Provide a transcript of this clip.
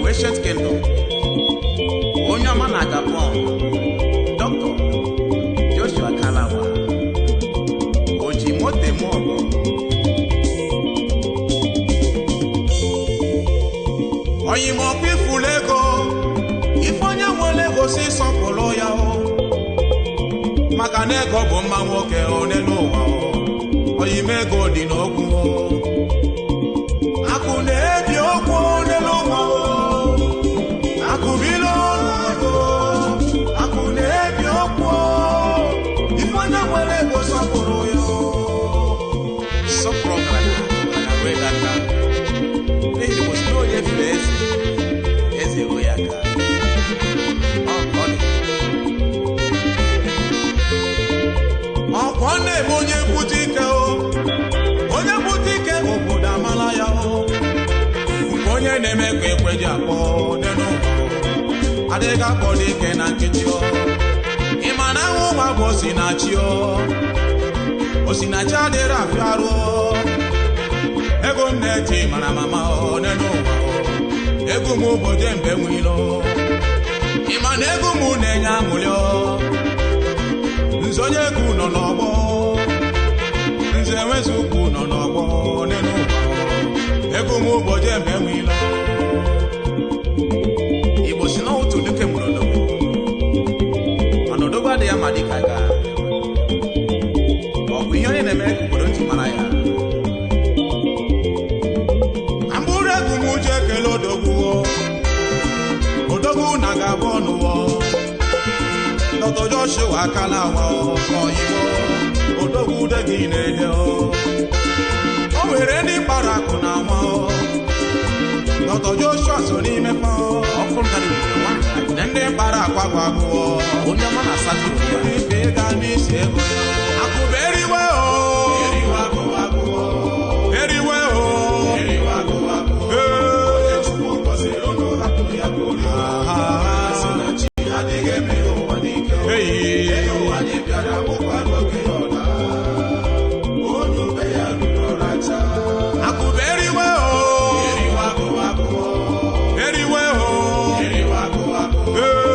Ancient Kingdom, onye ọma na Gabon, Dr. Joshua Kalawa, oji moto eme ọgọ. Oyimọkwa ifulu ego, ife onye nwere ego si sọpụrụ ya o, maka na ego bụ mma nwoke one n'ụwa o, oyime ego dị n'okwu o. Akụ na-ebi okwu n'elu ụwa o. Akụ bilo ọnụ akụ na-ebi okwu ife onye nwere ego sọpụrụ ya o. Sọpụrụ ọgaranya ọgaranya ruo ebe aka, n'ihi na kwụsị na onye fere eze, eze ruo ya aka. Ọ ka ọ dị. Ọkwa na-eme onye bute ike o, onye bute ike obodo amala ya o, nke onye na-eme ka ekwe ji akpọ n'elu ụwa adịghị akpọ dike na nkịtị o. Ịma na ahụ ụwa bụ osinachi o, osinachi adịrị afịa arụ o. Ego m na-eti mara mama o n'elu ụwa o, ego m ụbọchị mgbe nwilo. Ịma na ego m na-enye aṅụrị o, nze onye egwu nọ n'ọgbọ, nze enwezi ukwu nọ n'ọgbọ n'elu ụwa o, ego m ụbọchị mgbe nwilo. Igbo si na otu dike mụrụ odogwu, mana odogwu adịghị ama dịka aka. Ọ bụ ihe onye na-eme ka obodo ntị mara ya. Ka mbụrụ egwu m ji ekele odogwu o, odogwu na ga-abụ ọnụwọ. Dr. Joshua Kalawa oyimo, odogwu ude gị na-ede o. O nwere ndị kpara akụ na nwa o, Dr. Joshua so n'ime fa o. Ọkụ ngarị gwuru nwa Ndị kpara akwa bụ agụọ, onye ọma na-asatọ ya. Ife ịga n'isi ego ya. Akụ bụ eriwe o, eriwe o. Ee. Eyi. Akụ bụ eriwe o, eriwe o. Ee.